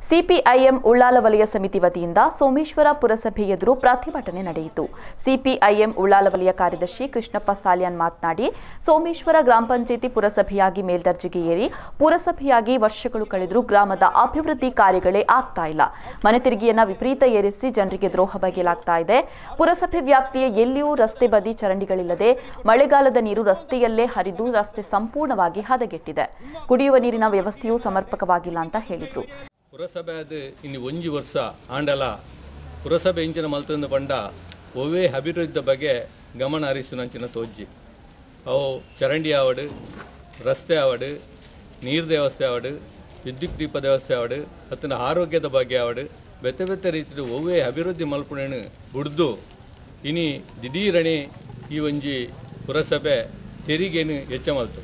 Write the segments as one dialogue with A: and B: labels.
A: CPIM Ullal ವಲಯ ಸಮಿತಿ ವತಿಯಿಂದ ಸೋಮೇಶ್ವರ ಪುರಸಭೆ ಎದುರು ಪ್ರತಿಭಟನೆ ನಡೆಯಿತು. ಸಿಪಿಐಎಂ ಉಳ್ಳಾಲ ವಲಯ ಕಾರ್ಯದರ್ಶಿ ಕೃಷ್ಣಪ್ಪ ಸಾಲ್ಯಾನ್ ಮಾತನಾಡಿ, ಸೋಮೇಶ್ವರ ಗ್ರಾಮ ಪಂಚಾಯಿತಿ ಪುರಸಭೆಯಾಗಿ ಮೇಲ್ದರ್ಜೆಗೆ ಏರಿ ಪುರಸಭೆಯಾಗಿ ವರ್ಷಗಳು ಕಳೆದರೂ ಗ್ರಾಮದ ಅಭಿವೃದ್ಧಿ ಕಾರ್ಯಗಳೇ ಆಗ್ತಾ ಇಲ್ಲ. ಮನೆ ತೆರಿಗೆಯನ್ನು ವಿಪರೀತ ಏರಿಸಿ ಜನರಿಗೆ ದ್ರೋಹ ಬಗೆಯಲಾಗ್ತಾ ಇದೆ. ಪುರಸಭೆ ವ್ಯಾಪ್ತಿಯ ಎಲ್ಲಿಯೂ ರಸ್ತೆ ಬದಿ ಚರಂಡಿಗಳಿಲ್ಲದೆ ಮಳೆಗಾಲದ ನೀರು ರಸ್ತೆಯಲ್ಲೇ ಹರಿದು ರಸ್ತೆ ಸಂಪೂರ್ಣವಾಗಿ ಹದಗೆಟ್ಟಿದೆ. ಕುಡಿಯುವ ನೀರಿನ ವ್ಯವಸ್ಥೆಯೂ ಸಮರ್ಪಕವಾಗಿಲ್ಲ ಅಂತ ಹೇಳಿದರು.
B: ಪುರಸಭೆ ಅದು ಇನ್ನು ಒಂಜಿ ವರ್ಷ ಆಂಡಲ ಪುರಸಭೆ ಇಂಚಿನ ಮಲ್ತಂದು ಪಂಡ ಒವ್ವೇ ಅಭಿವೃದ್ಧಿ ಬಗ್ಗೆ ಗಮನ ಹರಿಸುನಂಚಿನ ತೋಜ್ಜಿ. ಅವು ಚರಂಡಿ ಆವಡು, ರಸ್ತೆ ಆವಡು, ನೀರು ವ್ಯವಸ್ಥೆ ಆವಡು, ವಿದ್ಯುತ್ ದೀಪದ ವ್ಯವಸ್ಥೆ ಆವಡು, ಅತ್ತನ ಆರೋಗ್ಯದ ಬಗ್ಗೆ ಆವಡು, ಬೆತ್ತೆ ಬೆತ್ತೆ ರೀತಿಯ ಒವ್ವೇ ಅಭಿವೃದ್ಧಿ ಮಲ್ಪುಣೆನು ಬುಡ್ದು ಇನಿ ದಿಢೀರಣೆ ಈ ಒಂಜಿ ಪುರಸಭೆ ತೆರಿಗೆನು ಹೆಚ್ಚ ಮಲ್ತು.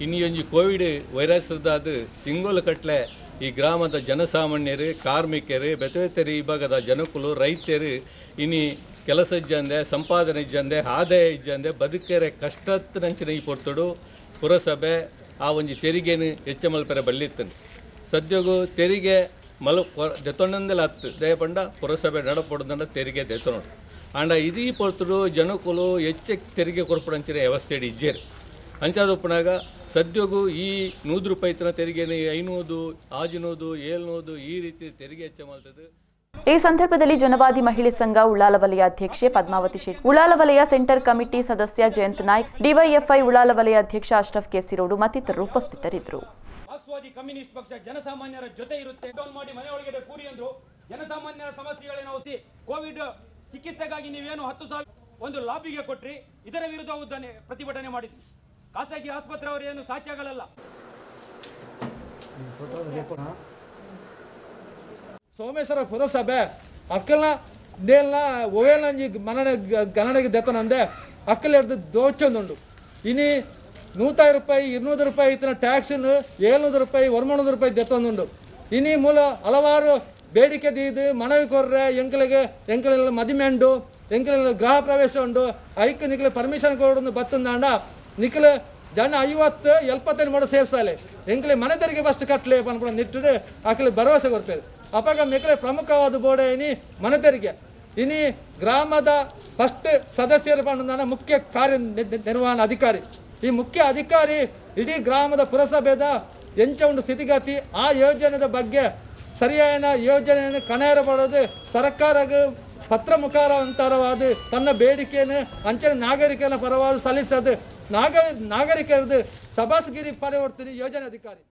B: ಇನಿ ಒಂಜಿ ಕೋವಿಡ್ ವೈರಸ್ದಾದ ತಿಂಗಳು ಕಟ್ಲೆ ಈ ಗ್ರಾಮದ ಜನಸಾಮಾನ್ಯರು, ಕಾರ್ಮಿಕರು, ಬೆತೆ ಬೆತೆ ವಿಭಾಗದ ಜನಕುಲು, ರೈತರು ಇನಿ ಕೆಲಸ ಇಜ್ಜಂದೆ, ಸಂಪಾದನೆ ಇಜ್ಜಂದೆ, ಆದಾಯ ಇಜ್ಜಂದೆ ಬದುಕರೆ ಕಷ್ಟತ್ತಿನಂಚಿನ ಈ ಪೊರ್ತುಡು ಪುರಸಭೆ ಆ ಒಂಜಿ ತೆರಿಗೆನು ಹೆಚ್ಚ ಮಲ್ಪೆರೆ ಬಲ್ಲಿತ್ತನು. ಸದ್ಯಗೂ ತೆರಿಗೆ ಮಲ್ ದೆತೊಂಡಂದೆಲ್ಲ ಹತ್ತು ದಯಪಂಡ ಪುರಸಭೆ ನಡಪೊಡ್ದಂಡ ತೆರಿಗೆ ದೆತೊಂಡು ಆಂಡ ಇದೀ ಪೊರ್ತುಡು ಜನಕುಲು ಹೆಚ್ಚ ತೆರಿಗೆ ಕೊರ್ಪುಡಂಚಿನ ವ್ಯವಸ್ಥೆ ಇಜ್ಜೇರು. ಅಂಚಾದೊಪ್ಪನಾಗ ಸದ್ಯಗೂ ಈ 100 ರೂಪಾಯಿ ತೆರಿಗೆ 500, 600, 700 ಈ ರೀತಿ ತೆರಿಗೆ ಹೆಚ್ಚ ಮಾಡ್ತದೆ.
A: ಈ ಸಂದರ್ಭದಲ್ಲಿ ಜನವಾದಿ ಮಹಿಳೆ ಸಂಘ ಉಳ್ಳಾಲ ವಲಯ ಅಧ್ಯಕ್ಷೆ ಪದ್ಮಾವತಿ ಶೆಟ್ಟಿ, ಉಳ್ಳಾಲ ವಲಯ ಸೆಂಟರ್ ಕಮಿಟಿ ಸದಸ್ಯ ಜಯಂತ್ ನಾಯ್ಕ್, ಡಿವೈಎಫ್ಐ ಉಳ್ಳಾಲ ವಲಯ ಅಧ್ಯಕ್ಷ ಅಶ್ರಫ್ ಕೆಸಿರೋಡು ಮತ್ತಿತರರು ಉಪಸ್ಥಿತರಿದ್ದರು.
C: ಮಾರ್ಕ್ಸ್ವಾದಿ ಕಮ್ಯುನಿಸ್ಟ್ ಪಕ್ಷ ಜನಸಾಮಾನ್ಯರ ಜೊತೆ ಇರುತ್ತೆ. ಮಾಡಿ ಮನೆಯೊಳಗಡೆ ಕೂರಿ ಅಂದ್ರು ಜನಸಾಮಾನ್ಯರ ಸಮಸ್ಯೆಗಳೇನು ಕೋವಿಡ್ ಚಿಕಿತ್ಸೆಗಾಗಿ ನೀವೇನು 10,000 ಒಂದು ಲಾಬಿಗೆ ಕೊಟ್ರಿ, ಇದರ ವಿರುದ್ಧ ಪ್ರತಿಭಟನೆ ಮಾಡಿದ್ವಿ. ಖಾಸಗಿ ಆಸ್ಪತ್ರೆ ಅವರು ಏನು ಸಾಕ್ಷ್ಯಗಳಲ್ಲ.
D: ಸೋಮೇಶ್ವರ ಪುರಸಭೆ ಅಕ್ಕಲ್ನ ನೇಲ್ನ ಒವೇಲಂಜಿ ಮನನೆ ಗಣನೆಗೆ ದೆತ್ತನಂದೆ ಅಕ್ಕಲ್ ಹಿಡ್ದು ದೋಚೊಂದುಂಡು. ಇನಿ 100 ರೂಪಾಯಿ 200 ರೂಪಾಯಿ ಇತ್ತಿನ ಟ್ಯಾಕ್ಸನ್ನು 700 ರೂಪಾಯಿ 900 ರೂಪಾಯಿ ದೆತ್ತೊಂದುಂಡು. ಇನಿ ಮೂಲ ಹಲವಾರು ಬೇಡಿಕೆ ದೀದು ಮನವಿ ಕೊರ್ರೆ ಎಂಕಲಿಗೆ ಎಂಕಲೆಲ್ಲ ಮದಿಮೆ ಉಂಡು, ಎಂಕಲೆಲ್ಲ ಗೃಹ ಪ್ರವೇಶ ಉಂಡು, ಐಕ್ ನಿಕ್ಲೆ ಪರ್ಮಿಷನ್ ಕೊಡೋದು ಬತ್ತಂದಾಂಡ ನಿಖಲ ಜನ 50 75 ಮಾಡೋ ಸೇರ್ಸಾಲೆ ಎಂಕಲೆ ಮನೆ ತೆರಿಗೆ ಫಸ್ಟ್ ಕಟ್ಲೆ ಪನ್ಪುನ ನಿಟ್ಟುಡು ಅಕಲೆ ಭರವಸೆ ಕೊರ್ಪೇರು. ಅಪಗ ಮೆಕಲೆ ಪ್ರಮುಖವಾದ ಬೋರ್ಡೆ ಇನಿ ಮನೆ ತೆರಿಗೆ ಇನಿ ಗ್ರಾಮದ ಫಸ್ಟ್ ಸದಸ್ಯರು ಪಂಡ ಮುಖ್ಯ ಕಾರ್ಯ ನಿರ್ವಹಣಾ ಅಧಿಕಾರಿ. ಈ ಮುಖ್ಯ ಅಧಿಕಾರಿ ಇಡೀ ಗ್ರಾಮದ ಪುರಸಭೆದ ಎಂಚ ಉಂಡು ಸ್ಥಿತಿಗತಿ ಆ ಯೋಜನೆದ ಬಗ್ಗೆ ಸರಿಯಾದ ಯೋಜನೆಯನ್ನು ಕಣೇರ ಪಡೋದು ಸರ್ಕಾರಕ್ಕೆ ಪತ್ರ ಮುಖಾಂತರವಾದ ತನ್ನ ಬೇಡಿಕೆಯನ್ನು ಅಂಚನೆ ನಾಗರಿಕನ ಪರವಾದ ಸಲ್ಲಿಸೋದು ನಾಗರಿಕರದ್ದು ಸಭಾಸ್ಗಿರಿ ಪರಿವರ್ತನೆ ಯೋಜನೆ ಅಧಿಕಾರಿ.